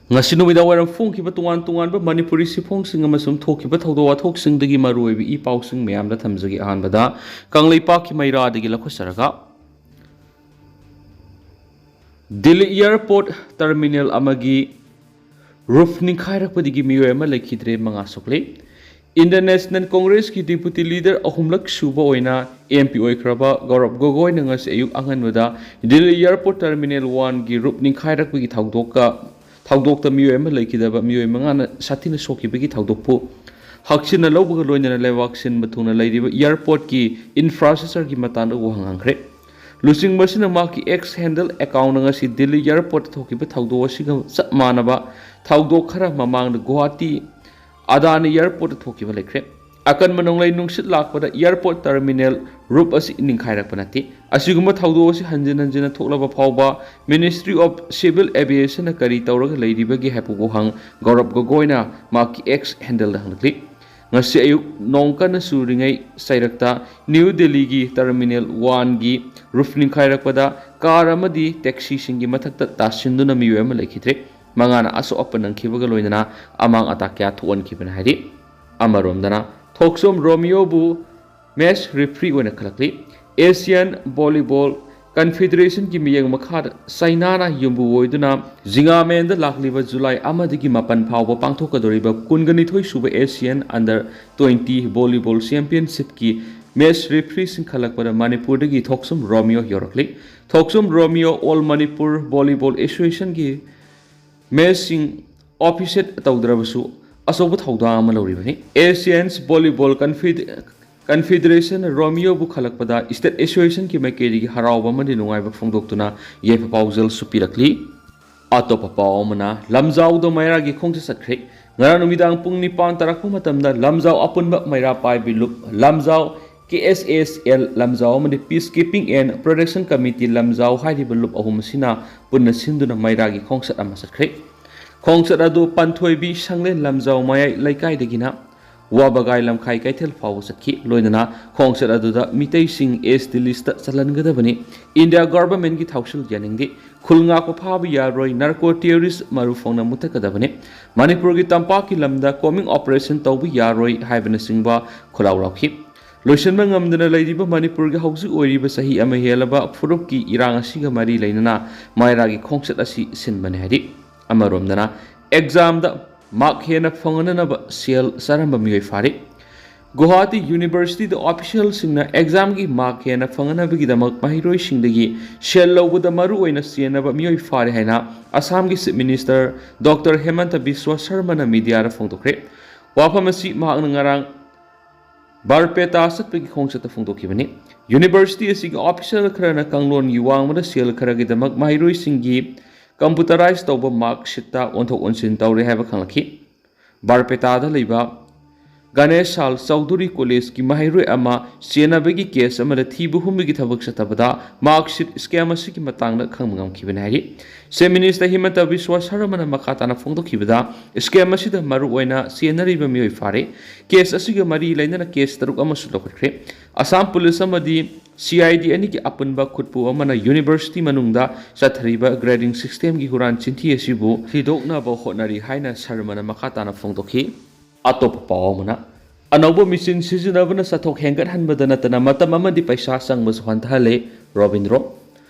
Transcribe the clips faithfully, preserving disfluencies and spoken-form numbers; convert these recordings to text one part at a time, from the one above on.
ꯉꯁꯤ ꯅꯨꯃꯤꯗꯥꯡ ꯋꯥꯏꯔꯝ ꯐꯣꯡꯈꯤꯕ ꯇꯣꯉꯥꯟ ꯇꯣꯉꯥꯟꯕ ꯃꯅꯤꯄꯨꯔꯤ ꯁꯤꯐꯣꯡꯁꯤꯡ ꯑꯃꯁꯨꯡ ꯊꯣꯛꯈꯤꯕ ꯊꯧꯗꯣꯛ ꯋꯥꯊꯣꯛꯁꯤꯡꯗꯒꯤ ꯃꯔꯨꯑꯣꯏꯕ ꯏ ꯄꯥꯎꯁꯤꯡ ꯃꯌꯥꯝꯗ ꯊꯝꯖꯒꯦ꯫ ꯑꯍꯥꯟꯕꯗ ꯀꯪꯂꯩꯄꯥꯛꯀꯤ ꯃꯩꯔꯥꯗꯒꯤ ꯂꯧꯈꯠꯆꯔꯒ, ꯗꯤꯜꯂꯤ ꯑꯦꯌꯔꯄꯣꯔꯠ ꯇꯔꯃꯤꯅꯦꯜ ꯑꯃꯒꯤ ꯔꯨꯐ ꯅꯤꯡꯈꯥꯏꯔꯛꯄꯗꯒꯤ ꯃꯤꯑꯣꯏ ꯑꯃ ꯂꯩꯈꯤꯗ꯭ꯔꯦ, ꯃꯉꯥ ꯁꯣꯛꯂꯦ꯫ ꯏꯟꯗꯤꯌꯟ ꯅꯦꯁꯅꯦꯜ ꯀꯣꯡꯒ꯭ꯔꯦꯁꯀꯤ ꯗꯤꯄꯨꯇꯤ ꯂꯤꯗꯔ ꯑꯍꯨꯝꯂꯛ ꯁꯨꯕ ꯑꯣꯏꯅ ꯑꯦꯝ ꯄꯤ ꯑꯣꯏꯈ꯭ꯔꯕ ꯒꯧꯔꯕ ꯒꯣꯒꯣꯏꯅ ꯉꯁꯤ ꯑꯌꯨꯛ ꯑꯉꯟꯕꯗ ꯗꯤꯜꯂꯤ ꯑꯦꯌꯔꯄꯣꯔꯠ ꯇꯔꯃꯤꯅꯦꯜ ꯋꯥꯟꯒꯤ ꯔꯨꯞ ꯅꯤꯡꯈꯥꯏꯔꯛꯄꯒꯤ ꯊꯧꯗꯣꯛꯀ, ꯊꯧꯗꯣꯛꯇ ꯃꯤꯑꯣꯏ ꯑꯃ ꯂꯩꯈꯤꯗꯕ ꯃꯤꯑꯣꯏ ꯃꯉꯥꯅ ꯁꯥꯊꯤꯅ ꯁꯣꯛꯈꯤꯕꯒꯤ ꯊꯧꯗꯣꯛꯄꯨ ꯍꯛꯆꯤꯟꯅ ꯂꯧꯕꯒ ꯂꯣꯏꯅꯅ ꯂꯩꯕꯥꯛ ꯁꯤꯟꯕ ꯊꯨꯡꯅ ꯂꯩꯔꯤꯕ ꯑꯦꯌꯔꯄꯣꯔꯠꯀꯤ ꯏꯟꯐ꯭ꯔꯥꯁ꯭ꯇ꯭ꯔꯛꯆꯔꯒꯤ ꯃꯇꯥꯡꯗ ꯋꯥꯍꯪ ꯍꯪꯈ꯭ꯔꯦ꯫ ꯂꯨꯆꯤꯡꯕꯁꯤꯅ ꯃꯍꯥꯛꯀꯤ ꯑꯦꯛꯁ ꯍꯦꯟꯗꯜ ꯑꯦꯀꯥꯎꯟꯗ ꯉꯁꯤ ꯗꯤꯜꯂꯤ ꯑꯦꯌꯔꯄꯣꯔꯠꯇ ꯊꯣꯛꯈꯤꯕ ꯊꯧꯗꯣꯛ ꯑꯁꯤꯒ ꯆꯞ ꯃꯥꯟꯅꯕ ꯊꯧꯗꯣꯛ ꯈꯔ ꯃꯃꯥꯡꯗ ꯒꯨꯋꯥꯍꯥꯇꯤ ꯑꯗꯥꯅꯤ ꯑꯦꯌꯔꯄꯣꯔꯠꯇ ꯊꯣꯛꯈꯤꯕ ꯂꯩꯈ꯭ꯔꯦ꯫ ꯑꯀꯟꯕ ꯅꯣꯡꯂꯩ ꯅꯨꯡꯁꯤꯠ ꯂꯥꯛꯄꯗ ꯑꯦꯌꯔꯄꯣꯔꯠ ꯇꯔꯃꯤꯅꯦꯜ ꯔꯨꯞ ꯑꯁꯤ ꯅꯤꯡꯈꯥꯏꯔꯛꯄ ꯅꯠꯇꯦ꯫ ꯑꯁꯤꯒꯨꯝꯕ ꯊꯧꯗꯣꯛ ꯑꯁꯤ ꯍꯟꯖꯤꯟ ꯍꯟꯖꯤꯟꯅ ꯊꯣꯛꯂꯕ ꯐꯥꯎꯕ ꯃꯤꯅꯤꯁꯇ꯭ꯔꯤ ꯑꯣꯐ ꯁꯤꯚꯤꯜ ꯑꯦꯚꯤꯌꯦꯁꯟꯅ ꯀꯔꯤ ꯇꯧꯔꯒ ꯂꯩꯔꯤꯕꯒꯦ ꯍꯥꯏꯕ ꯋꯥꯍꯪ ꯒꯧꯔꯕ ꯒꯣꯒꯣꯏꯅ ꯃꯍꯥꯛꯀꯤ ꯑꯦꯛꯁ ꯍꯦꯟꯗꯜꯗ ꯍꯪꯂꯛꯂꯤ꯫ ꯉꯁꯤ ꯑꯌꯨꯛ ꯅꯣꯡ ꯀꯟꯅ ꯆꯨꯔꯤꯉꯩ ꯆꯩꯔꯛꯇ ꯅ꯭ꯌꯨ ꯗꯦꯜꯂꯤꯒꯤ ꯇꯔꯃꯤꯅꯦꯜ ꯋꯥꯟꯒꯤ ꯔꯨꯐ ꯅꯤꯡꯈꯥꯏꯔꯛꯄꯗ ꯀꯥꯔ ꯑꯃꯗꯤ ꯇꯦꯛꯁꯤꯁꯤꯡꯒꯤ ꯃꯊꯛꯇ ꯇꯥꯁꯤꯟꯗꯨꯅ ꯃꯤꯑꯣꯏ ꯑꯃ ꯂꯩꯈꯤꯗ꯭ꯔꯦ꯫ ꯃꯉꯥꯅ ꯑꯁꯣꯛ ꯑꯄꯟ ꯅꯪꯈꯤꯕꯒ ꯂꯣꯏꯅꯅ ꯑꯃꯥꯡ ꯑꯇꯥ ꯀꯌꯥ ꯊꯣꯛꯍꯟꯈꯤꯕꯅ ꯍꯥꯏꯔꯤ꯫ ꯑꯃꯔꯣꯝꯗꯅ ꯊꯣꯛꯆꯣꯝ ꯔꯣꯃꯤꯌꯣꯕꯨ ꯃꯦꯆ ꯔꯦꯐ꯭ꯔꯤ ꯑꯣꯏꯅ ꯈꯜꯂꯛꯂꯤ꯫ ꯑꯦꯁꯤꯌꯥꯟ ꯚꯣꯂꯤꯕꯣꯜ ꯀꯟꯐꯦꯗꯔꯦꯁꯟꯒꯤ ꯃꯤꯠꯌꯦꯡ ꯃꯈꯥꯗ ꯆꯥꯏꯅꯥꯅ ꯌꯨꯝꯕꯨ ꯑꯣꯏꯗꯨꯅ ꯖꯤꯉꯥꯃꯦꯟꯗ ꯂꯥꯛꯂꯤꯕ ꯖꯨꯂꯥꯏ ꯑꯃꯗꯒꯤ ꯃꯥꯄꯟ ꯐꯥꯎꯕ ꯄꯥꯡꯊꯣꯛꯀꯗꯧꯔꯤꯕ ꯀꯨꯟꯒ ꯅꯤꯊꯣꯏ ꯁꯨꯕ ꯑꯦꯁꯤꯌꯥꯟ ꯑꯟꯗꯔ ꯇ꯭ꯋꯦꯟꯇꯤ ꯚꯣꯂꯤꯕꯣꯜ ꯆꯦꯝꯄꯤꯌꯟꯁꯤꯞꯀꯤ ꯃꯦꯆ ꯔꯦꯐ꯭ꯔꯤ ꯈꯜꯂꯛꯄꯗ ꯃꯅꯤꯄꯨꯔꯗꯒꯤ ꯊꯣꯛꯆꯣꯝ ꯔꯣꯃꯤꯌꯣ ꯌꯧꯔꯛꯂꯤ꯫ Thokchom Romeo all Manipur volleyball ꯑꯦꯁꯣꯁꯤꯌꯦꯁꯟꯒꯤ ꯃꯦꯆꯁꯤꯡ ꯑꯣꯐꯤꯁꯦꯠ ꯇꯧꯗ꯭ꯔꯕꯁꯨ ꯑꯆꯧꯕ ꯊꯧꯗꯥꯡ ꯑꯃ ꯂꯧꯔꯤꯕꯅꯤ꯫ ꯑꯦꯁꯤꯌꯥꯟꯁ ꯚꯣꯂꯤꯕꯣꯜ ꯀꯟꯐꯤꯗ-, ꯀꯟꯐꯦꯗꯔꯦꯁꯟꯅ ꯔꯣꯃꯤꯌꯣꯕꯨ ꯈꯜꯂꯛꯄꯗ ꯁ꯭ꯇꯦꯠ ꯑꯦꯁꯣꯁꯤꯌꯦꯁꯟꯒꯤ ꯃꯥꯏꯀꯩꯗꯒꯤ ꯍꯔꯥꯎꯕ ꯑꯃꯗꯤ ꯅꯨꯡꯉꯥꯏꯕ ꯐꯣꯡꯗꯣꯛꯇꯨꯅ ꯌꯥꯏꯐ ꯄꯥꯎꯖꯦꯜꯁꯨ ꯄꯤꯔꯛꯂꯤ꯫ ꯑꯇꯣꯞꯄ ꯄꯥꯎ ꯑꯃꯅ, ꯂꯝꯖꯥꯎꯗ ꯃꯩꯔꯥꯒꯤ ꯈꯣꯡꯆꯠ ꯆꯠꯈ꯭ꯔꯦ꯫ ꯉꯔꯥꯡ ꯅꯨꯃꯤꯗꯥꯡ ꯄꯨꯡ ꯅꯤꯄꯥꯟ ꯇꯥꯔꯛꯄ ꯃꯇꯝꯗ ꯂꯝꯖꯥꯎ ꯑꯄꯨꯟꯕ ꯃꯩꯔꯥ ꯄꯥꯏꯕꯤ ꯂꯨꯞ, ꯂꯝꯖꯥꯎ ꯀꯦ ꯑꯦꯁ ꯑꯦꯁ ꯑꯦꯜ ꯂꯝꯖꯥꯎ ꯑꯃꯗꯤ Peace Keeping and Protection Committee ꯂꯝꯖꯥꯎ ꯍꯥꯏꯔꯤꯕ ꯂꯨꯞ ꯑꯍꯨꯝ ꯑꯁꯤꯅ ꯄꯨꯟꯅ ꯁꯤꯟꯗꯨꯅ ꯃꯩꯔꯥꯒꯤ ꯈꯣꯡꯆꯠ ꯑꯃ ꯆꯠꯈ꯭ꯔꯦ꯫ ꯈꯣꯡꯆꯠ ꯑꯗꯨ ꯄꯥꯟꯊꯣꯏꯕꯤ ꯁꯪꯂꯦꯟ ꯂꯝꯖꯥꯎ ꯃꯌꯥꯏ ꯂꯩꯀꯥꯏꯗꯒꯤꯅ ꯋꯥꯕꯒꯥꯏ ꯂꯝꯈꯥꯏ ꯀꯩꯊꯦꯜ ꯐꯥꯎꯕ ꯆꯠꯈꯤ꯫ ꯂꯣꯏꯅꯅ ꯈꯣꯡꯆꯠ ꯑꯗꯨꯗ ꯃꯤꯇꯩꯁꯤꯡ ꯑꯦꯁ ꯇꯤ ꯂꯤꯁꯇ ꯆꯜꯍꯟꯒꯗꯕꯅꯤ꯫ ꯏꯟꯗꯤꯌꯥ ꯒꯚꯔꯟꯃꯦꯟꯠꯀꯤ ꯊꯧꯁꯤꯜ ꯌꯥꯅꯤꯡꯗꯦ꯫ ꯈꯨꯜ ꯉꯥꯛꯄ ꯐꯥꯕ ꯌꯥꯔꯣꯏ, ꯅꯥꯔꯀꯣ ꯇꯦꯔꯣꯔꯤꯁ ꯃꯔꯨ ꯐꯪꯅ ꯃꯨꯊꯠꯀꯗꯕꯅꯤ, ꯃꯅꯤꯄꯨꯔꯒꯤ ꯇꯝꯄꯥꯛꯀꯤ ꯂꯝꯗ ꯀꯣꯃꯤꯡ ꯑꯣꯄꯔꯦꯁꯟ ꯇꯧꯕ ꯌꯥꯔꯣꯏ ꯍꯥꯏꯕꯅꯆꯤꯡꯕ ꯈꯣꯜꯂꯥꯎ ꯂꯥꯎꯈꯤ꯫ ꯂꯣꯏꯁꯤꯟꯕ ꯉꯝꯗꯅ ꯂꯩꯔꯤꯕ ꯃꯅꯤꯄꯨꯔꯒꯤ ꯍꯧꯖꯤꯛ ꯑꯣꯏꯔꯤꯕ ꯆꯍꯤ ꯑꯃ ꯍꯦꯜꯂꯕ ꯐꯨꯔꯨꯞꯀꯤ ꯏꯔꯥꯡ ꯑꯁꯤꯒ ꯃꯔꯤ ꯂꯩꯅꯅ ꯃꯥꯏꯔꯥꯒꯤ ꯈꯣꯡꯆꯠ ꯑꯁꯤ ꯁꯤꯟꯕꯅꯤ ꯍꯥꯏꯔꯤ꯫ ꯑꯃꯔꯣꯝꯗꯅ ꯑꯦꯛꯖꯥꯝꯗ ꯃꯥꯔꯛ ꯍꯦꯟꯅ ꯐꯪꯅꯅꯕ ꯁꯦꯜ ꯆꯥꯔꯝꯕ ꯃꯤꯑꯣꯏ ꯐꯥꯔꯤ꯫ ꯒꯨꯋꯥꯍꯥꯇꯤ ꯌꯨꯅꯤꯚꯔꯁꯤꯇꯤꯗ ꯑꯣꯐꯤꯁꯤꯌꯦꯜꯁꯤꯡꯅ ꯑꯦꯛꯖꯥꯝꯒꯤ ꯃꯥꯔꯛ ꯍꯦꯟꯅ ꯐꯪꯅꯅꯕꯒꯤꯗꯃꯛ ꯃꯍꯩꯔꯣꯏꯁꯤꯡꯗꯒꯤ ꯁꯦꯜ ꯂꯧꯕꯗ ꯃꯔꯨꯑꯣꯏꯅ ꯆꯦꯟꯅꯕ ꯃꯤꯑꯣꯏ ꯐꯥꯔꯦ ꯍꯥꯏꯅ ꯑꯁꯥꯝꯒꯤ ꯆꯤꯐ ꯃꯤꯅꯤꯁꯇꯔ ꯗꯣꯛꯇꯔ ꯍꯦꯃꯟꯇ ꯕꯤꯁ꯭ꯋ ꯁꯔꯃꯅ ꯃꯤꯗꯤꯌꯥꯗ ꯐꯣꯡꯗꯣꯛꯈ꯭ꯔꯦ꯫ ꯋꯥꯐꯝ ꯑꯁꯤ ꯃꯍꯥꯛꯅ ꯉꯔꯥꯡ ꯕꯥꯔꯄꯦꯇꯥ ꯆꯠꯄꯒꯤ ꯈꯣꯡꯆꯠꯇ ꯐꯣꯡꯗꯣꯛꯈꯤꯕꯅꯤ꯫ ꯌꯨꯅꯤꯚꯔꯁꯤꯇꯤ ꯑꯁꯤꯒꯤ ꯑꯣꯐꯤꯁꯤꯌꯦꯜ ꯈꯔꯅ ꯀꯥꯡꯂꯣꯟꯒꯤ ꯋꯥꯡꯃꯗ ꯁꯦꯜ ꯈꯔꯒꯤꯗꯃꯛ ꯃꯍꯩꯔꯣꯏꯁꯤꯡꯒꯤ ꯀꯝꯄ꯭ꯌꯨꯇꯔꯥꯏꯖ ꯇꯧꯕ ꯃꯥꯔꯛ ꯁꯤꯠꯇ ꯑꯣꯟꯊꯣꯛ ꯑꯣꯟꯁꯤꯟ ꯇꯧꯔꯦ ꯍꯥꯏꯕ ꯈꯪꯂꯛꯈꯤ꯫ ꯕꯥꯔꯄꯦꯇꯥꯗ ꯂꯩꯕ ꯒꯅꯦꯁ ꯁꯥꯜ ꯆꯧꯙꯨꯔꯤ ꯀꯣꯂꯦꯖꯀꯤ ꯃꯍꯩꯔꯣꯏ ꯑꯃ ꯆꯦꯟꯅꯕꯒꯤ ꯀꯦꯁ ꯑꯃꯗ ꯊꯤꯕ ꯍꯨꯝꯕꯒꯤ ꯊꯕꯛ ꯆꯠꯊꯕꯗ ꯃꯥꯔꯛ ꯁꯤꯠ ꯁ꯭ꯀꯦꯝ ꯑꯁꯤꯒꯤ ꯃꯇꯥꯡꯗ ꯈꯪꯕ ꯉꯝꯈꯤꯕꯅꯤ ꯍꯥꯏꯔꯤ꯫ ꯆꯤꯐ ꯃꯤꯅꯤꯁꯇꯔ ꯍꯤꯃꯟꯇ ꯕꯤꯁ꯭ꯋ ꯁꯔꯃꯅ ꯃꯈꯥ ꯇꯥꯅ ꯐꯣꯡꯗꯣꯛꯈꯤꯕꯗ ꯁ꯭ꯀꯦꯝ ꯑꯁꯤꯗ ꯃꯔꯨꯑꯣꯏꯅ ꯆꯦꯟꯅꯔꯤꯕ ꯃꯤꯑꯣꯏ ꯐꯥꯔꯦ꯫ ꯀꯦꯁ ꯑꯁꯤꯒ ꯃꯔꯤ ꯂꯩꯅꯅ ꯀꯦꯁ ꯇꯔꯨꯛ ꯑꯃꯁꯨ ꯂꯧꯈꯠꯈ꯭ꯔꯦ꯫ ꯑꯁꯥꯝ ꯄꯨꯂꯤꯁ ꯑꯃꯗꯤ ꯁꯤ ꯑꯥꯏ ꯗꯤ ꯑꯅꯤꯒꯤ ꯑꯄꯨꯟꯕ ꯈꯨꯠꯄꯨ ꯑꯃꯅ ꯌꯨꯅꯤꯚꯔꯁꯤꯇꯤ ꯃꯅꯨꯡꯗ ꯆꯠꯊꯔꯤꯕ ꯒ꯭ꯔꯦꯗꯤꯡ ꯁꯤꯁꯇꯦꯝꯒꯤ ꯍꯨꯔꯥꯟ ꯆꯤꯟꯊꯤ ꯑꯁꯤꯕꯨ ꯊꯤꯗꯣꯛꯅꯕ ꯍꯣꯠꯅꯔꯤ ꯍꯥꯏꯅ ꯁꯔꯃꯅ ꯃꯈꯥ ꯇꯥꯅ ꯐꯣꯡꯗꯣꯛꯈꯤ꯫ ꯑꯇꯣꯞꯄ ꯄꯥꯎ ꯑꯃꯅ, ꯑꯅꯧꯕ ꯃꯦꯆꯤꯟ ꯁꯤꯖꯤꯟꯅꯕꯅ ꯆꯠꯊꯣꯛ ꯍꯦꯟꯒꯠꯍꯟꯕꯗ ꯅꯠꯇꯅ ꯃꯇꯝ ꯑꯃꯗꯤ ꯄꯩꯁꯥ ꯆꯪꯕꯁꯨ ꯍꯟꯊꯍꯜꯂꯦ, ꯔꯣꯕꯤꯟꯗ꯭ꯔꯣ꯫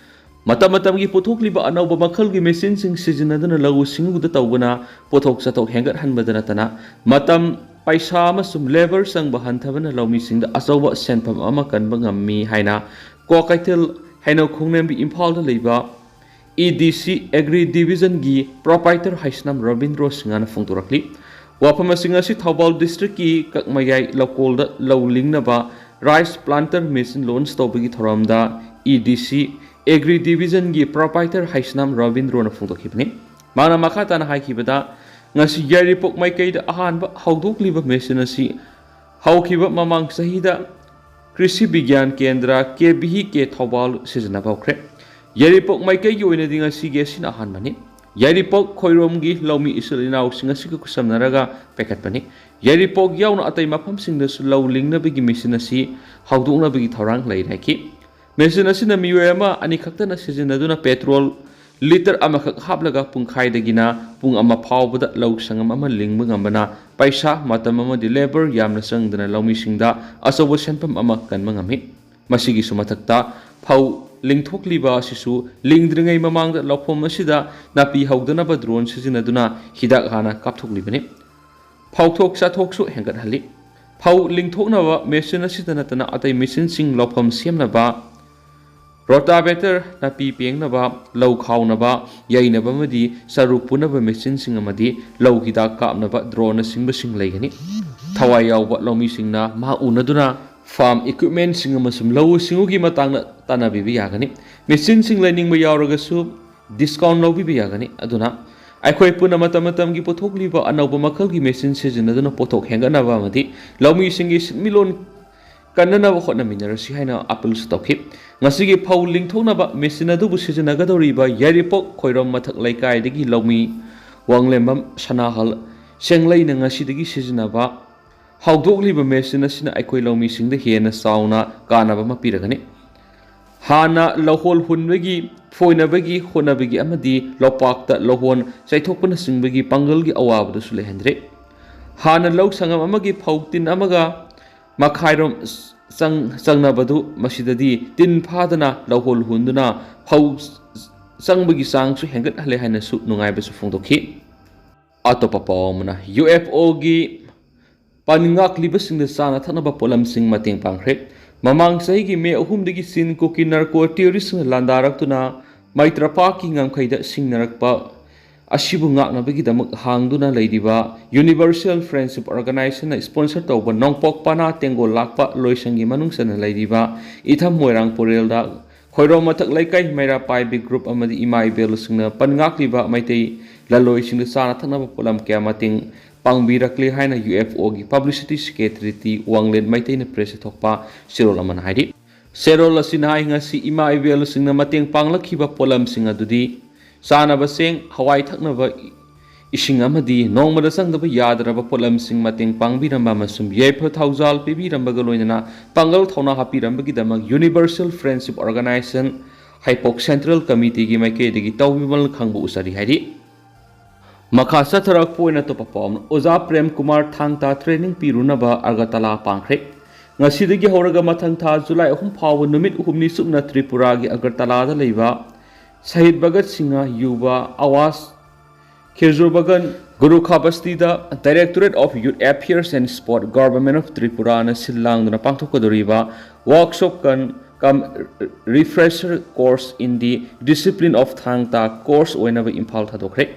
ꯃꯇꯝ ꯃꯇꯝꯒꯤ ꯄꯨꯊꯣꯛꯂꯤꯕ ꯑꯅꯧꯕ ꯃꯈꯜꯒꯤ ꯃꯦꯆꯤꯟꯁꯤꯡ ꯁꯤꯖꯤꯟꯅꯗꯨꯅ ꯂꯧꯎ ꯁꯤꯡꯎꯗ ꯇꯧꯕꯅ ꯄꯣꯠꯊꯣꯛ ꯆꯠꯊꯣꯛ ꯍꯦꯟꯒꯠꯍꯟꯕꯗ ꯅꯠꯇꯅ ꯃꯇꯝ, ꯄꯩꯁꯥ ꯑꯃꯁꯨꯡ ꯂꯦꯕꯔ ꯆꯪꯕ ꯍꯟꯊꯕꯅ ꯂꯧꯃꯤꯁꯤꯡꯗ ꯑꯆꯧꯕ ꯁꯦꯟꯐꯝ ꯑꯃ ꯀꯟꯕ ꯉꯝꯃꯤ ꯍꯥꯏꯅ ꯀ꯭ꯋꯥꯀꯩꯊꯦꯜ ꯍꯩꯅꯧ ꯈꯣꯡꯂꯦꯝꯕꯤ ꯏꯝꯐꯥꯜꯗ ꯂꯩꯕ ꯏ ꯗꯤ ꯁꯤ ꯑꯦꯒ꯭ꯔꯤ ꯗꯤꯕꯤꯖꯟꯒꯤ ꯄ꯭ꯔꯣꯄꯥꯏꯇꯔ ꯍꯩꯁꯅꯥꯝ ꯔꯣꯕꯤꯟꯗ꯭ꯔꯣ ꯁꯤꯡꯍꯅ ꯐꯣꯡꯗꯣꯔꯛꯂꯤ꯫ ꯋꯥꯐꯝ ꯑꯁꯤꯡ ꯑꯁꯤ ꯊꯧꯕꯥꯜ ꯗꯤꯁꯇ꯭ꯔꯤꯛꯀꯤ ꯀꯛꯃꯌꯥꯏ ꯂꯧꯀꯣꯜꯗ ꯂꯧ ꯂꯤꯡꯅꯕ ꯔꯥꯏꯁ ꯄ꯭ꯂꯥꯟꯇꯔ ꯃꯦꯆꯤꯟ ꯂꯣꯟꯆ ꯇꯧꯕꯒꯤ ꯊꯧꯔꯝꯗ ꯏ ꯗꯤ ꯁꯤ ꯑꯦꯒ꯭ꯔꯤ ꯗꯤꯕꯤꯖꯟꯒꯤ ꯄ꯭ꯔꯣꯄꯥꯏꯇꯔ ꯍꯩꯁꯅꯥꯝ ꯔꯣꯕꯤꯟꯗ꯭ꯔꯣꯅ ꯐꯣꯡꯗꯣꯛꯈꯤꯕꯅꯤ꯫ ꯃꯍꯥꯛꯅ ꯃꯈꯥ ꯇꯥꯅ ꯍꯥꯏꯈꯤꯕꯗ, ꯉꯁꯤ ꯌꯥꯏꯔꯤꯄꯣꯛ ꯃꯥꯏꯀꯩꯗ ꯑꯍꯥꯟꯕ ꯍꯧꯗꯣꯛꯂꯤꯕ ꯃꯦꯆꯤꯟ ꯑꯁꯤ ꯍꯧꯈꯤꯕ ꯃꯃꯥꯡ ꯆꯍꯤꯗ ꯀ꯭ꯔꯤꯁꯤ ꯕꯤꯒ꯭ꯌꯥꯟ ꯀꯦꯟꯗ꯭ꯔ, ꯀꯦ ꯚꯤ ꯀꯦ ꯊꯧꯕꯥꯜ ꯁꯤꯖꯤꯟꯅꯕ ꯍꯧꯈ꯭ꯔꯦ꯫ ꯌꯥꯏꯔꯤꯄꯣꯛ ꯃꯥꯏꯀꯩꯒꯤ ꯑꯣꯏꯅꯗꯤ ꯉꯁꯤꯒꯤ ꯑꯁꯤꯅ ꯑꯍꯥꯟꯕꯅꯤ꯫ ꯌꯥꯏꯔꯤꯄꯣꯛ ꯈꯣꯏꯔꯣꯝꯒꯤ ꯂꯧꯃꯤ ꯏꯆꯤꯜ ꯏꯅꯥꯎꯁꯤꯡ ꯑꯁꯤꯒ ꯈꯨꯠꯁꯝꯅꯔꯒ ꯄꯥꯏꯈꯠꯄꯅꯤ꯫ ꯌꯥꯏꯔꯤꯄꯣꯛ ꯌꯥꯎꯅ ꯑꯇꯩ ꯃꯐꯝꯁꯤꯡꯗꯁꯨ ꯂꯧ ꯂꯤꯡꯅꯕꯒꯤ ꯃꯦꯆꯤꯟ ꯑꯁꯤ ꯍꯧꯗꯣꯛꯅꯕꯒꯤ ꯊꯧꯔꯥꯡ ꯂꯩꯔꯦ ꯍꯥꯏꯈꯤ꯫ ꯃꯦꯆꯤꯟ ꯑꯁꯤꯅ ꯃꯤꯑꯣꯏ ꯑꯃ ꯑꯅꯤꯈꯛꯇꯅ ꯁꯤꯖꯤꯟꯅꯗꯨꯅ ꯄꯦꯇ꯭ꯔꯣꯜ ꯂꯤꯇꯔ ꯑꯃꯈꯛ ꯍꯥꯞꯂꯒ ꯄꯨꯡꯈꯥꯏꯗꯒꯤꯅ ꯄꯨꯡ ꯑꯃ ꯐꯥꯎꯕꯗ ꯂꯧ ꯁꯪꯒꯝ ꯑꯃ ꯂꯤꯡꯕ ꯉꯝꯕꯅ ꯄꯩꯁꯥ, ꯃꯇꯝ ꯑꯃꯗꯤ ꯂꯦꯕꯔ ꯌꯥꯝꯅ ꯆꯪꯗꯅ ꯂꯧꯃꯤꯁꯤꯡꯗ ꯑꯆꯧꯕ ꯁꯦꯟꯐꯝ ꯑꯃ ꯀꯟꯕ ꯉꯝꯃꯤ꯫ ꯃꯁꯤꯒꯤꯁꯨ ꯃꯊꯛꯇ, ꯐꯧ ꯂꯤꯡꯊꯣꯛꯂꯤꯕ ꯑꯁꯤꯁꯨ ꯂꯤꯡꯗ꯭ꯔꯤꯉꯩ ꯃꯃꯥꯡꯗ ꯂꯧꯐꯝ ꯑꯁꯤꯗ ꯅꯥꯄꯤ ꯍꯧꯗꯅꯕ ꯗ꯭ꯔꯣꯟ ꯁꯤꯖꯤꯟꯅꯗꯨꯅ ꯍꯤꯗꯥꯛ ꯍꯥꯟꯅ ꯀꯥꯞꯊꯣꯛꯂꯤꯕꯅꯤ꯫ ꯐꯧꯊꯣꯛ ꯆꯥꯊꯣꯛꯁꯨ ꯍꯦꯟꯒꯠꯍꯜꯂꯤ꯫ ꯐꯧ ꯂꯤꯡꯊꯣꯛꯅꯕ ꯃꯦꯆꯤꯟ ꯑꯁꯤꯗ ꯅꯠꯇꯅ ꯑꯇꯩ ꯃꯦꯆꯤꯟꯁꯤꯡ ꯂꯧꯐꯝ ꯁꯦꯝꯅꯕ, ꯔꯣꯇꯥꯚꯦꯇꯔ, ꯅꯥꯄꯤ ꯄꯦꯡꯅꯕ, ꯂꯧ ꯈꯥꯎꯅꯕ, ꯌꯩꯅꯕ ꯑꯃꯗꯤ ꯆꯔꯨ ꯄꯨꯅꯕ ꯃꯦꯆꯤꯟꯁꯤꯡ ꯑꯃꯗꯤ ꯂꯧ ꯍꯤꯗꯥꯛ ꯀꯥꯞꯅꯕ ꯗ꯭ꯔꯣꯟꯅꯆꯤꯡꯕꯁꯤꯡ ꯂꯩꯒꯅꯤ꯫ ꯊꯋꯥꯏ ꯌꯥꯎꯕ ꯂꯧꯃꯤꯁꯤꯡꯅ ꯃꯥ ꯎꯅꯗꯨꯅ ꯐꯥꯔꯝ ꯏꯀ꯭ꯋꯤꯞꯃꯦꯟꯁꯤꯡ ꯑꯃꯁꯨꯡ ꯂꯧꯎ ꯁꯤꯡꯎꯒꯤ ꯃꯇꯥꯡꯗ ꯇꯥꯟꯅꯕꯤꯕ ꯌꯥꯒꯅꯤ꯫ ꯃꯦꯆꯤꯟꯁꯤꯡ ꯂꯩꯅꯤꯡꯕ ꯌꯥꯎꯔꯒꯁꯨ ꯗꯤꯁꯀꯥꯎꯟ ꯂꯧꯕꯤꯕ ꯌꯥꯒꯅꯤ꯫ ꯑꯗꯨꯅ ꯑꯩꯈꯣꯏ ꯄꯨꯟꯅ ꯃꯇꯝ ꯃꯇꯝꯒꯤ ꯄꯨꯊꯣꯛꯂꯤꯕ ꯑꯅꯧꯕ ꯃꯈꯜꯒꯤ ꯃꯦꯆꯤꯟ ꯁꯤꯖꯤꯟꯅꯗꯨꯅ ꯄꯣꯠꯊꯣꯛ ꯍꯦꯟꯒꯠꯅꯕ ꯑꯃꯗꯤ ꯂꯧꯃꯤꯁꯤꯡꯒꯤ ꯁꯤꯟꯃꯤꯠꯂꯣꯟ ꯀꯟꯅꯅꯕ ꯍꯣꯠꯅꯃꯤꯟꯅꯔꯁꯤ ꯍꯥꯏꯅ ꯑꯥꯄꯤꯜꯁꯨ ꯇꯧꯈꯤ꯫ ꯉꯁꯤꯒꯤ ꯐꯧ ꯂꯤꯡꯊꯣꯛꯅꯕ ꯃꯦꯆꯤꯟ ꯑꯗꯨꯕꯨ ꯁꯤꯖꯤꯟꯅꯒꯗꯧꯔꯤꯕ ꯌꯥꯏꯔꯤꯄꯣꯛ ꯈꯣꯏꯔꯣꯝ ꯃꯊꯛ ꯂꯩꯀꯥꯏꯗꯒꯤ ꯂꯧꯃꯤ ꯋꯥꯡꯂꯦꯝꯕꯝ ꯁꯅꯥꯍꯜ ꯁꯦꯡꯂꯩꯅ ꯉꯁꯤꯗꯒꯤ ꯁꯤꯖꯤꯟꯅꯕ ꯍꯧꯗꯣꯛꯂꯤꯕ ꯃꯦꯆꯤꯟ ꯑꯁꯤꯅ ꯑꯩꯈꯣꯏ ꯂꯧꯃꯤꯁꯤꯡꯗ ꯍꯦꯟꯅ ꯆꯥꯎꯅ ꯀꯥꯟꯅꯕ ꯑꯃ ꯄꯤꯔꯒꯅꯤ꯫ ꯍꯥꯟꯅ ꯂꯧꯍꯣꯜ ꯍꯨꯟꯕꯒꯤ, ꯐꯣꯏꯅꯕꯒꯤ, ꯍꯣꯠꯅꯕꯒꯤ ꯑꯃꯗꯤ ꯂꯧꯄꯥꯛꯇ ꯂꯧꯍꯣꯟ ꯆꯥꯏꯊꯣꯛꯄꯅꯆꯤꯡꯕꯒꯤ ꯄꯥꯡꯒꯜꯒꯤ ꯑꯋꯥꯕꯗꯨꯁꯨ ꯂꯩꯍꯟꯗ꯭ꯔꯦ꯫ ꯍꯥꯟꯅ ꯂꯧ ꯁꯪꯒꯝ ꯑꯃꯒꯤ ꯐꯧ ꯇꯤꯟ ꯑꯃꯒ ꯃꯈꯥꯏꯔꯣꯝ ꯆꯪ-, ꯆꯪꯅꯕꯗꯨ ꯃꯁꯤꯗꯗꯤ ꯇꯤꯟ ꯐꯥꯗꯅ ꯂꯧꯍꯣꯜ ꯍꯨꯟꯗꯨꯅ ꯐꯧ ꯆꯪꯕꯒꯤ ꯆꯥꯡꯁꯨ ꯍꯦꯟꯒꯠꯍꯜꯂꯦ ꯍꯥꯏꯅꯁꯨ ꯅꯨꯡꯉꯥꯏꯕꯁꯨ ꯐꯣꯡꯗꯣꯛꯈꯤ꯫ ꯑꯇꯣꯞꯄ ꯄꯥꯎ ꯑꯃꯅ, ꯌꯨ ꯑꯦꯐ ꯑꯣꯒꯤ ꯄꯟ ꯉꯥꯛꯂꯤꯕꯁꯤꯡꯗ ꯆꯥꯅ ꯊꯛꯅꯕ ꯄꯣꯠꯂꯝꯁꯤꯡ ꯃꯇꯦꯡ ꯄꯥꯡꯈ꯭ꯔꯦ꯫ ꯃꯃꯥꯡ ꯆꯍꯤꯒꯤ ꯃꯦ ꯑꯍꯨꯝꯗꯒꯤ ꯆꯤꯟ ꯀꯨꯀꯤ ꯅꯥꯔꯀꯣ ꯇꯦꯔꯣꯔꯤꯁꯁꯤꯡꯅ ꯂꯥꯟꯗꯥꯔꯛꯇꯨꯅ ꯃꯩꯇ꯭ꯔꯄꯥꯛꯀꯤ ꯉꯝꯈꯩꯗ ꯁꯤꯡꯅꯔꯛꯄ ꯑꯁꯤꯕꯨ ꯉꯥꯛꯅꯕꯒꯤꯗꯃꯛ ꯍꯥꯡꯗꯨꯅ ꯂꯩꯔꯤꯕ Universal Friendship Organization ꯅ sponsor ꯇꯧꯕ ꯅꯣꯡꯄꯣꯛ ꯄꯅꯥ ꯇꯦꯡꯒꯣꯜ ꯂꯥꯛꯄ ꯂꯣꯏꯁꯪꯒꯤ ꯃꯅꯨꯡ ꯆꯟꯅ ꯂꯩꯔꯤꯕ ꯏꯊꯝ ꯃꯣꯏꯔꯥꯡ ꯄꯨꯔꯦꯜꯗ ꯈꯣꯏꯔꯣꯝ ꯃꯊꯛ ꯂꯩꯀꯥꯏ ꯃꯩꯔꯥ ꯄꯥꯏꯕꯤ group ꯑꯃꯗꯤ ꯏꯃꯥ ꯏꯕꯦꯜꯁꯤꯡꯅ ꯄꯟ ꯉꯥꯛꯂꯤꯕ ꯃꯩꯇꯩ ꯂꯂꯣꯏꯁꯤꯡꯗ ꯆꯥꯅ ꯊꯛꯅꯕ ꯄꯣꯠꯂꯝ ꯀꯌꯥ ꯃꯇꯦꯡ ꯄꯥꯡꯕꯤꯔꯛꯂꯦ ꯍꯥꯏꯅ ꯌꯨ ꯑꯦꯐ ꯑꯣꯒꯤ publicity secretary ꯇꯤ ꯋꯥꯡꯂꯦꯟ ꯃꯩꯇꯩꯅ press ꯇ ꯊꯣꯛꯄ ꯆꯦꯔꯣꯜ ꯑꯃꯅ ꯍꯥꯏꯔꯤ꯫ ꯆꯦꯔꯣꯜ ꯑꯁꯤꯅ ꯍꯥꯏ, ꯉꯁꯤ ꯏꯃꯥ ꯏꯕꯦꯜꯁꯤꯡꯅ ꯃꯇꯦꯡ ꯄꯥꯡꯂꯛꯈꯤꯕ ꯄꯣꯠꯂꯝꯁꯤꯡ ꯑꯗꯨꯗꯤ ꯆꯥꯅꯕ ꯆꯦꯡ, ꯍꯋꯥꯏ, ꯊꯛꯅꯕ ꯏꯁꯤꯡ ꯑꯃꯗꯤ ꯅꯣꯡꯃꯗ ꯆꯪꯗꯕ ꯌꯥꯗ꯭ꯔꯕ ꯄꯣꯠꯂꯝꯁꯤꯡ ꯃꯇꯦꯡ ꯄꯥꯡꯕꯤꯔꯝꯕ ꯑꯃꯁꯨꯡ ꯌꯥꯏꯐ ꯊꯧꯖꯥꯜ ꯄꯤꯕꯤꯔꯝꯕꯒ ꯂꯣꯏꯅꯅ ꯄꯥꯡꯒꯜ ꯊꯧꯅꯥ ꯍꯥꯞꯄꯤꯔꯝꯕꯒꯤꯗꯃꯛ Universal Friendship Organization ꯍꯩꯄꯣꯛ Central Committeeꯒꯤ ꯃꯥꯏꯀꯩꯗꯒꯤ ꯇꯧꯕꯤꯃꯜ ꯈꯪꯕ ꯎꯆꯔꯤ ꯍꯥꯏꯔꯤ꯫ ꯃꯈꯥ ꯆꯠꯊꯔꯛꯄ ꯑꯣꯏꯅ ꯑꯇꯣꯞꯄ ꯄꯥꯎ ꯑꯃꯅ, ꯑꯣꯖꯥ ꯄ꯭ꯔꯦꯝ ꯀꯨꯃꯥꯔ ꯊꯥꯡ ꯇꯥ training ꯄꯤꯔꯨꯅꯕ ꯑꯒꯔꯇꯂꯥ ꯄꯥꯡꯈ꯭ꯔꯦ꯫ ꯉꯁꯤꯗꯒꯤ ꯍꯧꯔꯒ ꯃꯊꯪ ꯊꯥ ꯖꯨꯂꯥꯏ ꯑꯍꯨꯝ ꯐꯥꯎꯕ ꯅꯨꯃꯤꯠ ꯍꯨꯝꯅꯤ ꯆꯨꯞꯅ ꯇ꯭ꯔꯤꯄꯨꯔꯥꯒꯤ ꯑꯒꯔꯇꯂꯥꯗ ꯂꯩꯕ ꯁꯍꯤꯗ ꯚꯒꯠ ꯁꯤꯡꯍ ꯌꯨꯕ ꯑꯋꯥꯁ ꯈꯤꯔꯖꯨꯔꯕꯒꯟ ꯒꯨꯔꯨꯈꯥ ꯕꯁꯇꯤꯗ Directorate of Youth Affairs and Sport, Government of Tripuraꯅ ꯁꯤꯜ ꯂꯥꯡꯗꯨꯅ ꯄꯥꯡꯊꯣꯛꯀꯗꯧꯔꯤꯕ workshop cum, cum refresher course in the discipline of Thang Ta course ꯑꯣꯏꯅꯕ ꯏꯝꯐꯥꯜ ꯊꯥꯗꯣꯛꯈ꯭ꯔꯦ꯫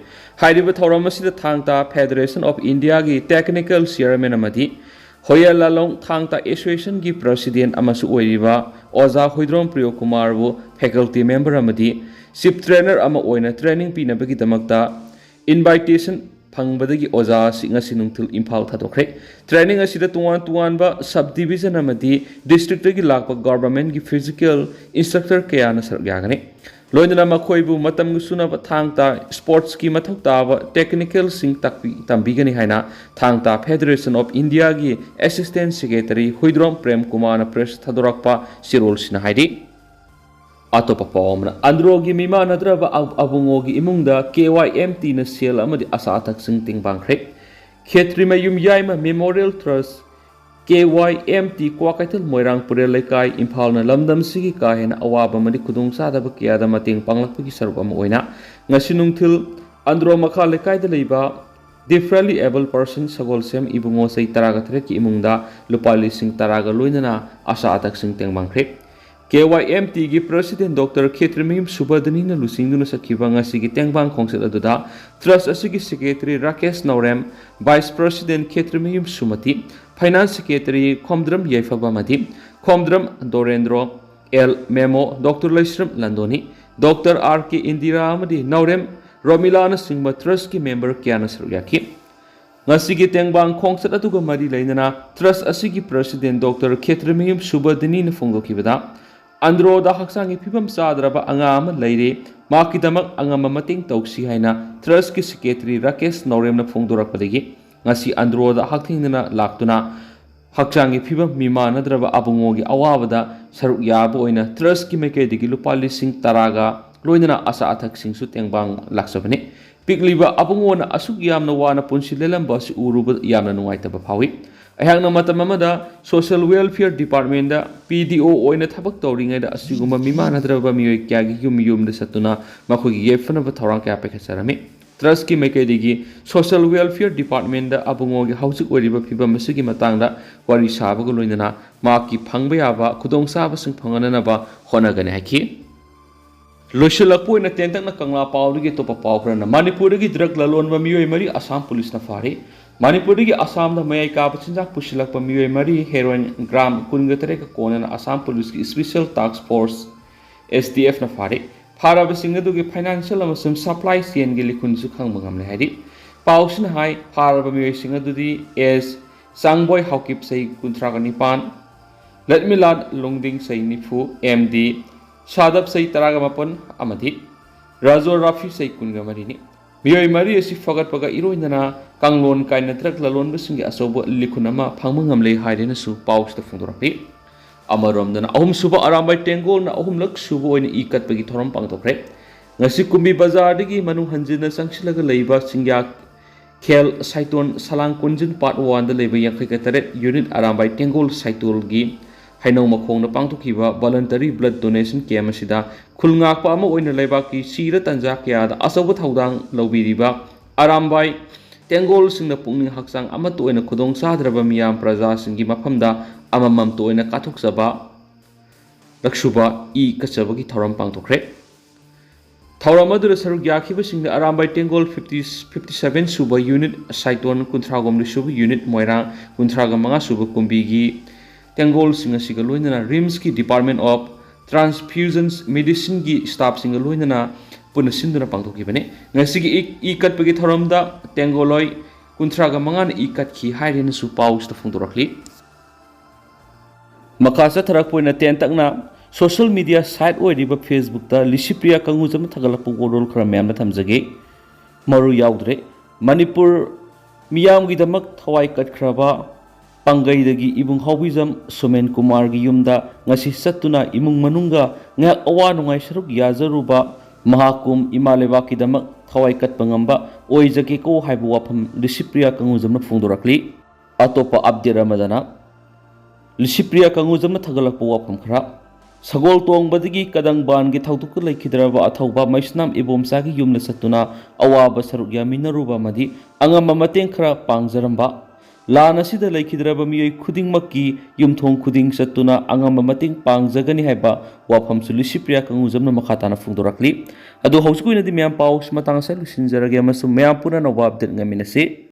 ꯍꯥꯏꯔꯤꯕ ꯊꯧꯔꯝ ꯑꯁꯤꯗ ꯊꯥꯡ ꯇꯥ Federation of Indiaꯒꯤ Technical Chairman ꯑꯃꯗꯤ ꯍꯣꯌꯦꯜ ꯂꯥꯂꯣꯡ ꯊꯥꯡ ꯇꯥ Associationꯒꯤ President ꯑꯃꯁꯨ ꯑꯣꯏꯔꯤꯕ ꯑꯣꯖꯥ ꯍꯨꯏꯗ꯭ꯔꯣꯝ ꯄ꯭ꯔꯤꯌꯣ ꯀꯨꯃꯥꯔꯕꯨ faculty member ꯑꯃꯗꯤ chief trainer ꯑꯃ ꯑꯣꯏꯅ training ꯄꯤꯅꯕꯒꯤꯗꯃꯛꯇ invitation ꯐꯪꯕꯗꯒꯤ ꯑꯣꯖꯥ ꯑꯁꯤ ꯉꯁꯤ ꯅꯨꯡꯊꯤꯜ ꯏꯝꯐꯥꯜ ꯊꯥꯗꯣꯛꯈ꯭ꯔꯦ꯫ Training ꯑꯁꯤꯗ ꯇꯣꯉꯥꯟ ꯇꯣꯉꯥꯟꯕ sub division ꯑꯃꯗꯤ districtꯇꯒꯤ ꯂꯥꯛꯄ governmentꯒꯤ physical instructor ꯀꯌꯥꯅ ꯁꯔꯨꯛ ꯌꯥꯒꯅꯤ꯫ ꯂꯣꯏꯅꯅ ꯃꯈꯣꯏꯕꯨ ꯃꯇꯝꯒ ꯆꯨꯅꯕ ꯊꯥꯡ ꯇꯥ sportsꯀꯤ ꯃꯊꯧ ꯇꯥꯕ technicalꯁꯤꯡ ꯇꯥꯛꯄꯤ ꯇꯝꯕꯤꯒꯅꯤ ꯍꯥꯏꯅ ꯊꯥꯡ ꯇꯥ Federation of Indiaꯒꯤ Assistant Secretary Huidrom Prem ꯀꯨꯃꯥꯔꯅ press ꯊꯥꯗꯣꯔꯛꯄ ꯆꯦꯔꯣꯜꯁꯤꯅ ꯍꯥꯏꯔꯤ꯫ ꯑꯇꯣꯞꯄ ꯄꯥꯎ ꯑꯃꯅ, ꯑꯟꯗ꯭ꯔꯣꯒꯤ ꯃꯤꯃꯥꯟꯅꯗ꯭ꯔꯕ ꯑꯕ-, ꯑꯕꯨꯡꯉꯣꯒꯤ ꯏꯃꯨꯡꯗ KYMTꯅ ꯁꯦꯜ ꯑꯃꯗꯤ ꯑꯆꯥ ꯑꯊꯛꯁꯤꯡ ꯇꯦꯡꯕꯥꯡꯈ꯭ꯔꯦ꯫ ꯈꯦꯇ꯭ꯔꯤꯃꯌꯨꯝ ꯌꯥꯏꯃ Memorial Trust, KYMT, ꯀ꯭ꯋꯥꯀꯩꯊꯦꯜ ꯃꯣꯏꯔꯥꯡ ꯄꯨꯔꯦꯜ ꯂꯩꯀꯥꯏ, ꯏꯝꯐꯥꯜꯅ ꯂꯝꯗꯝꯁꯤꯒꯤ ꯀꯥ ꯍꯦꯟꯅ ꯑꯋꯥꯕ ꯑꯃꯗꯤ ꯈꯨꯗꯣꯡꯆꯥꯗꯕ ꯀꯌꯥꯗ ꯃꯇꯦꯡ ꯄꯥꯡꯂꯛꯄꯒꯤ ꯁꯔꯨꯛ ꯑꯃ ꯑꯣꯏꯅ ꯉꯁꯤ ꯅꯨꯡꯊꯤꯜ ꯑꯟꯗ꯭ꯔꯣ ꯃꯈꯥ ꯂꯩꯀꯥꯏꯗ ꯂꯩꯕ differently abled person ꯁꯒꯣꯜꯁꯦꯝ ꯏꯕꯨꯡꯉꯣ ꯆꯍꯤ ꯇꯔꯥꯒ ꯇꯔꯦꯠꯀꯤ ꯏꯃꯨꯡꯗ ꯂꯨꯄꯥ ꯂꯤꯁꯤꯡ ꯇꯔꯥꯒ ꯂꯣꯏꯅꯅ ꯑꯆꯥ ꯑꯊꯛꯁꯤꯡ ꯇꯦꯡꯕꯥꯡꯈ꯭ꯔꯦ꯫ KYMTꯒꯤ President Doctor ꯈꯦꯇ꯭ꯔꯤꯃꯌꯨꯝ ꯁꯨꯕꯗꯅꯤꯅ ꯂꯨꯆꯤꯡꯗꯨꯅ ꯆꯠꯈꯤꯕ ꯉꯁꯤꯒꯤ ꯇꯦꯡꯕꯥꯡ ꯈꯣꯡꯆꯠ ꯑꯗꯨꯗ Trust ꯑꯁꯤꯒꯤ Secretary ꯔꯥꯀꯦꯁ ꯅꯧꯔꯦꯝ, Vice President ꯈꯦꯇ꯭ꯔꯤꯃꯌꯨꯝ ꯁꯨꯃꯇꯤ, Finance Secretary ꯈꯣꯝꯗ꯭ꯔꯝ ꯌꯥꯏꯐꯕ ꯑꯃꯗꯤ Khomdram Dorendro, L Memo, Doctor Leishram Landoni, Doctor R K Indira ꯑꯃꯗꯤ ꯅꯧꯔꯦꯝ ꯔꯣꯃꯤꯂꯥꯅꯆꯤꯡꯕ Trustꯀꯤ member ꯀꯌꯥꯅ ꯁꯔꯨꯛ ꯌꯥꯈꯤ꯫ ꯉꯁꯤꯒꯤ ꯇꯦꯡꯕꯥꯡ ꯈꯣꯡꯆꯠ ꯑꯗꯨꯒ ꯃꯔꯤ ꯂꯩꯅꯅ Trust ꯑꯁꯤꯒꯤ President Doctor ꯈꯦꯇ꯭ꯔꯤꯃꯌꯨꯝ ꯁꯨꯕꯗꯤꯅꯤꯅ ꯐꯣꯡꯗꯣꯛꯈꯤꯕꯗ, ꯑꯟꯗ꯭ꯔꯣꯗ ꯍꯛꯆꯥꯡꯒꯤ ꯐꯤꯕꯝ ꯆꯥꯗ꯭ꯔꯕ ꯑꯉꯥꯡ ꯑꯃ ꯂꯩꯔꯦ, ꯃꯍꯥꯛꯀꯤꯗꯃꯛ ꯑꯉꯝꯕ ꯃꯇꯦꯡ ꯇꯧꯁꯤ ꯍꯥꯏꯅ Trustꯀꯤ Secretary ꯔꯥꯀꯦꯁ ꯅꯧꯔꯦꯝꯅ ꯐꯣꯡꯗꯣꯔꯛꯄꯗꯒꯤ ꯉꯁꯤ ꯑꯟꯗ꯭ꯔꯣꯗ ꯍꯛꯊꯦꯡꯅꯅ ꯂꯥꯛꯇꯨꯅ ꯍꯛꯆꯥꯡꯒꯤ ꯐꯤꯕꯝ ꯃꯤꯃꯥꯟꯅꯗ꯭ꯔꯕ ꯑꯕꯨꯡꯉꯣꯒꯤ ꯑꯋꯥꯕꯗ ꯁꯔꯨꯛ ꯌꯥꯕ ꯑꯣꯏꯅ ꯇ꯭ꯔꯁꯀꯤ ꯃꯥꯏꯀꯩꯗꯒꯤ ꯂꯨꯄꯥ ꯂꯤꯁꯤꯡ ꯇꯔꯥꯒ ꯂꯣꯏꯅꯅ ꯑꯆꯥ ꯑꯊꯛꯁꯤꯡꯁꯨ ꯇꯦꯡꯕꯥꯡ ꯂꯥꯛꯆꯕꯅꯤ꯫ ꯄꯤꯛꯂꯤꯕ ꯑꯕꯨꯡꯉꯣꯅ ꯑꯁꯨꯛ ꯌꯥꯝꯅ ꯋꯥꯅ ꯄꯨꯟꯁꯤ ꯂꯦꯜꯂꯝꯕ ꯑꯁꯤ ꯎꯔꯨꯕ ꯌꯥꯝꯅ ꯅꯨꯡꯉꯥꯏꯇꯕ ꯐꯥꯎꯏ꯫ ꯑꯩꯍꯥꯛꯅ ꯃꯇꯝ ꯑꯃꯗ ꯁꯣꯁꯤꯌꯦꯜ ꯋꯦꯜꯐꯤꯌꯔ ꯗꯤꯄꯥꯔꯠꯃꯦꯟꯗ ꯄꯤ ꯗꯤ ꯑꯣ ꯑꯣꯏꯅ ꯊꯕꯛ ꯇꯧꯔꯤꯉꯩꯗ ꯑꯁꯤꯒꯨꯝꯕ ꯃꯤꯃꯥꯟꯅꯗ꯭ꯔꯕ ꯃꯤꯑꯣꯏ ꯀꯌꯥꯒꯤ ꯌꯨꯝ ꯌꯨꯝꯗ ꯆꯠꯇꯨꯅ ꯃꯈꯣꯏꯒꯤ ꯌꯥꯏꯐꯅꯕ ꯊꯧꯔꯥꯡ ꯀꯌꯥ ꯄꯥꯏꯈꯠꯆꯔꯝꯃꯤ꯫ ꯇ꯭ꯔꯁꯀꯤ ꯃꯥꯏꯀꯩꯗꯒꯤ ꯁꯣꯁꯤꯌꯦꯜ ꯋꯦꯜꯐꯤꯌꯔ ꯗꯤꯄꯥꯔꯠꯃꯦꯟꯗ ꯑꯕꯨꯡꯉꯣꯒꯤ ꯍꯧꯖꯤꯛ ꯑꯣꯏꯔꯤꯕ ꯐꯤꯕꯝ ꯑꯁꯤꯒꯤ ꯃꯇꯥꯡꯗ ꯋꯥꯔꯤ ꯁꯥꯕꯒ ꯂꯣꯏꯅꯅ ꯃꯍꯥꯛꯀꯤ ꯐꯪꯕ ꯌꯥꯕ ꯈꯨꯗꯣꯡꯆꯥꯕꯁꯤꯡ ꯐꯪꯍꯟꯅꯅꯕ ꯍꯣꯠꯅꯒꯅꯤ ꯍꯥꯏꯈꯤ꯫ ꯂꯣꯏꯁꯤꯜꯂꯛꯄ ꯑꯣꯏꯅ ꯇꯦꯟꯇꯛꯅ ꯀꯪꯂꯥ ꯄꯥꯎꯗꯒꯤ ꯑꯇꯣꯞꯄ ꯄꯥꯎ ꯈꯔꯅ ꯃꯅꯤꯄꯨꯔꯗꯒꯤ ꯗ꯭ꯔꯒ ꯂꯂꯣꯟꯕ ꯃꯤꯑꯣꯏ ꯃꯔꯤ ꯑꯁꯥꯝ ꯄꯨꯂꯤꯁꯅ ꯐꯥꯔꯦ꯫ ꯃꯅꯤꯄꯨꯔꯗꯒꯤ ꯑꯁꯥꯝꯗ ꯃꯌꯥꯏ ꯀꯥꯕ ꯆꯤꯟꯖꯥꯛ ꯄꯨꯁꯤꯜꯂꯛꯄ ꯃꯤꯑꯣꯏ ꯃꯔꯤ ꯍꯦꯔꯣꯏꯟ ꯒ꯭ꯔꯥꯝ ꯀꯨꯟꯒ ꯇꯔꯦꯠꯀ ꯀꯣꯟꯅꯅ ꯑꯁꯥꯝ ꯄꯨꯂꯤꯁꯀꯤ ꯁ꯭ꯄꯦꯁꯤꯌꯦꯜ ꯇꯥꯛꯁ ꯐꯣꯔꯁ, ꯑꯦꯁ ꯇꯤ ꯑꯦꯐꯅ ꯐꯥꯔꯦ꯫ ꯐꯥꯔꯕꯁꯤꯡ ꯑꯗꯨꯒꯤ ꯐꯥꯏꯅꯥꯟꯁꯤꯌꯦꯜ ꯑꯃꯁꯨꯡ ꯁꯄ꯭ꯂꯥꯏ ꯆꯦꯟꯒꯤ ꯂꯤꯈꯨꯟꯁꯨ ꯈꯪꯕ ꯉꯝꯂꯦ ꯍꯥꯏꯔꯤ꯫ ꯄꯥꯎꯁꯤꯅ ꯍꯥꯏ, ꯐꯥꯔꯕ ꯃꯤꯑꯣꯏꯁꯤꯡ ꯑꯗꯨꯗꯤ ꯑꯦꯁ ꯆꯥꯡꯕꯣꯏ ꯍꯥꯎꯀꯤꯞ ꯆꯍꯤ ꯀꯨꯟꯊ꯭ꯔꯥꯒ ꯅꯤꯄꯥꯟ, ꯂꯠꯃꯤꯂꯥꯟ ꯂꯣꯡꯗꯤꯡ ꯆꯍꯤ ꯅꯤꯐꯨ, ꯑꯦꯝ ꯗꯤ ꯁꯥꯗꯞ ꯆꯍꯤ ꯇꯔꯥꯒ ꯃꯥꯄꯟ ꯑꯃꯗꯤ ꯔꯥꯖꯣ ꯔꯥꯐꯤ ꯆꯍꯤ ꯀꯨꯟꯒ ꯃꯔꯤꯅꯤ꯫ ꯃꯤꯑꯣꯏ ꯃꯔꯤ ꯑꯁꯤ ꯐꯒꯠꯄꯒ ꯏꯔꯣꯏꯅꯅ ꯀꯥꯡꯂꯣꯟ ꯀꯥꯏꯅ ꯗ꯭ꯔꯒ ꯂꯂꯣꯟꯕꯁꯤꯡꯒꯤ ꯑꯆꯧꯕ ꯂꯤꯈꯨꯟ ꯑꯃ ꯐꯪꯕ ꯉꯝꯂꯦ ꯍꯥꯏꯗꯨꯅꯁꯨ ꯄꯥꯎꯁꯤꯗ ꯐꯣꯡꯗꯣꯔꯛꯂꯤ꯫ ꯑꯃꯔꯣꯝꯗꯅ ꯑꯍꯨꯝꯁꯨꯕ ꯑꯔꯥꯝꯕꯥꯏ ꯇꯦꯡꯒꯣꯜꯅ ꯑꯍꯨꯝꯂꯛ ꯁꯨꯕ ꯑꯣꯏꯅ ꯏ ꯀꯠꯄꯒꯤ ꯊꯧꯔꯝ ꯄꯥꯡꯊꯣꯛꯈ꯭ꯔꯦ꯫ ꯉꯁꯤ ꯀꯨꯝꯕꯤ ꯕꯖꯥꯔꯗꯒꯤ ꯃꯅꯨꯡ ꯍꯟꯖꯤꯟꯅ ꯆꯪꯁꯤꯜꯂꯒ ꯂꯩꯕ ꯆꯤꯡꯌꯥ ꯈꯦꯜ ꯁꯥꯏꯇꯣꯟ ꯁꯂꯥꯡ ꯀꯣꯟꯖꯤꯟ ꯄꯥꯔꯠ ꯋꯥꯟꯗ ꯂꯩꯕ ꯌꯥꯡꯈꯩꯒ ꯇꯔꯦꯠ ꯌꯨꯅꯤꯠ ꯑꯔꯥꯝꯕꯥꯏ ꯇꯦꯡꯒꯣꯜ ꯁꯥꯏꯇꯣꯜꯒꯤ ꯍꯩꯅꯧ ꯃꯈꯣꯡꯗ ꯄꯥꯡꯊꯣꯛꯈꯤꯕ voluntary blood donation camp ꯑꯁꯤꯗ ꯈꯨꯜ ꯉꯥꯛꯄ ꯑꯃ ꯑꯣꯏꯅ ꯂꯩꯕꯥꯛꯀꯤ ꯁꯤꯔ ꯇꯟꯖꯥ ꯀꯌꯥꯗ ꯑꯆꯧꯕ ꯊꯧꯗꯥꯡ ꯂꯧꯕꯤꯔꯤꯕ ꯑꯔꯥꯝꯕꯥꯏ ꯇꯦꯡꯒꯣꯜꯁꯤꯡꯅ ꯄꯨꯛꯅꯤꯡ ꯍꯛꯆꯥꯡ ꯑꯃꯠꯇ ꯑꯣꯏꯅ ꯈꯨꯗꯣꯡ ꯆꯥꯗ꯭ꯔꯕ ꯃꯤꯌꯥꯝ ꯄ꯭ꯔꯖꯥꯁꯤꯡꯒꯤ ꯃꯐꯝꯗ ꯑꯃꯃꯝꯇ ꯑꯣꯏꯅ ꯀꯠꯊꯣꯛꯆꯕ ꯂꯛꯁꯨꯕ ꯏ ꯀꯠꯆꯕꯒꯤ ꯊꯧꯔꯝ ꯄꯥꯡꯊꯣꯛꯈ꯭ꯔꯦ꯫ ꯊꯧꯔꯝ ꯑꯗꯨꯗ ꯁꯔꯨꯛ ꯌꯥꯈꯤꯕꯁꯤꯡꯗ ꯑꯔꯥꯝꯕꯥꯏ ꯇꯦꯡꯒꯣꯜ fifty, fifty seven ꯁꯨꯕ ꯌꯨꯅꯤꯠ ꯁꯥꯏꯇꯣꯟ, ꯀꯨꯟꯊ꯭ꯔꯥ ꯍꯨꯝꯗꯣꯏ ꯁꯨꯕ ꯌꯨꯅꯤꯠ ꯃꯣꯏꯔꯥꯡ, ꯀꯨꯟꯊ꯭ꯔꯥꯒ ꯃꯉꯥ ꯁꯨꯕ ꯀꯨꯝꯕꯤꯒꯤ ꯇꯦꯡꯒꯣꯜꯁꯤꯡ ꯑꯁꯤꯒ ꯂꯣꯏꯅꯅ ꯔꯤꯝꯁꯀꯤ Department of Transfusion Medicineꯒꯤ staffꯁꯤꯡꯒ ꯂꯣꯏꯅꯅ ꯄꯨꯟꯅ ꯁꯤꯟꯗꯨꯅ ꯄꯥꯡꯊꯣꯛꯈꯤꯕꯅꯤ꯫ ꯉꯁꯤꯒꯤ ꯏ, ꯏ ꯀꯠꯄꯒꯤ ꯊꯧꯔꯝꯗ ꯇꯦꯡꯒꯣꯜꯂꯣꯏ ꯀꯨꯟꯊ꯭ꯔꯥꯒ ꯃꯉꯥꯅ ꯏ ꯀꯠꯈꯤ ꯍꯥꯏꯔꯦꯅꯁꯨ ꯄꯥꯎꯁꯤꯗ ꯐꯣꯡꯗꯣꯔꯛꯂꯤ꯫ ꯃꯈꯥ ꯆꯠꯊꯔꯛꯄ ꯑꯣꯏꯅ ꯇꯦꯟꯇꯛꯅ social media site ꯑꯣꯏꯔꯤꯕ Facebookꯇ ꯂꯤꯁꯤꯄ꯭ꯔꯤꯌꯥ ꯀꯪꯒꯨꯖꯝꯅ ꯊꯥꯒꯠꯂꯛꯄ ꯋꯥꯔꯣꯜ ꯈꯔ ꯃꯌꯥꯝꯗ ꯊꯝꯖꯒꯦ꯫ ꯃꯔꯨ ꯌꯥꯎꯗ꯭ꯔꯦ꯫ ꯃꯅꯤꯄꯨꯔ ꯃꯤꯌꯥꯝꯒꯤꯗꯃꯛ ꯊꯋꯥꯏ ꯀꯠꯈ꯭ꯔꯕ ꯄꯥꯡꯒꯩꯗꯒꯤ ꯏꯕꯨꯡ ꯍꯥꯎꯕꯤꯖꯝ ꯁꯨꯃꯦꯟ ꯀꯨꯃꯥꯔꯒꯤ ꯌꯨꯝꯗ ꯉꯁꯤ ꯆꯠꯇꯨꯅ ꯏꯃꯨꯡ ꯃꯅꯨꯡꯒ ꯉꯥꯏꯍꯥꯛ ꯑꯋꯥ ꯅꯨꯡꯉꯥꯏ ꯁꯔꯨꯛ ꯌꯥꯖꯔꯨꯕ ꯃꯍꯥꯛꯀꯨꯝ ꯏꯃꯥ ꯂꯩꯕꯥꯛꯀꯤꯗꯃꯛ ꯊꯋꯥꯏ ꯀꯠꯄ ꯉꯝꯕ ꯑꯣꯏꯖꯒꯦꯀꯣ ꯍꯥꯏꯕ ꯋꯥꯐꯝ ꯂꯤꯁꯤꯄ꯭ꯔꯤꯌꯥ ꯀꯪꯉꯨꯖꯝꯅ ꯐꯣꯡꯗꯣꯔꯛꯂꯤ꯫ ꯑꯇꯣꯞꯄ ꯑꯞꯗꯦꯠ ꯑꯃꯗꯅ ꯂꯤꯁꯤꯄ꯭ꯔꯤꯌꯥ ꯀꯪꯉꯨꯖꯝꯅ ꯊꯥꯒꯠꯂꯛꯄ ꯋꯥꯐꯝ ꯈꯔ, ꯁꯒꯣꯜ ꯇꯣꯡꯕꯗꯒꯤ ꯀꯗꯪꯕꯥꯟꯒꯤ ꯊꯧꯗꯣꯛꯇ ꯂꯩꯈꯤꯗ꯭ꯔꯕ ꯑꯊꯧꯕ ꯃꯩꯁꯅꯥꯝ ꯏꯕꯣꯝꯆꯥꯒꯤ ꯌꯨꯝꯗ ꯆꯠꯇꯨꯅ ꯑꯋꯥꯕ ꯁꯔꯨꯛ ꯌꯥꯃꯤꯟꯅꯔꯨꯕ ꯑꯃꯗꯤ ꯑꯉꯝꯕ ꯃꯇꯦꯡ ꯈꯔ ꯄꯥꯡꯖꯔꯝꯕ, ꯂꯥꯟ ꯑꯁꯤꯗ ꯂꯩꯈꯤꯗ꯭ꯔꯕ ꯃꯤꯑꯣꯏ ꯈꯨꯗꯤꯡꯃꯛꯀꯤ ꯌꯨꯝꯊꯣꯡ ꯈꯨꯗꯤꯡ ꯆꯠꯇꯨꯅ ꯑꯉꯝꯕ ꯃꯇꯦꯡ ꯄꯥꯡꯖꯒꯅꯤ ꯍꯥꯏꯕ ꯋꯥꯐꯝꯁꯨ ꯂꯤꯁꯤꯄ꯭ꯔꯤꯌꯥ ꯀꯪꯉꯨꯖꯝꯅ ꯃꯈꯥ ꯇꯥꯅ ꯐꯣꯡꯗꯣꯔꯛꯂꯤ꯫ ꯑꯗꯨ ꯍꯧꯖꯤꯛꯀꯤ ꯑꯣꯏꯅꯗꯤ ꯃꯌꯥꯝ ꯄꯥꯎꯁꯤ ꯃꯇꯥꯡ ꯑꯁꯤꯗ ꯂꯣꯏꯁꯤꯟꯖꯔꯒꯦ ꯑꯃꯁꯨꯡ ꯃꯌꯥꯝ ꯄꯨꯟꯅ ꯑꯅꯧꯕ ꯑꯞꯗꯦꯠ ꯉꯥꯏꯃꯤꯟꯅꯁꯤ꯫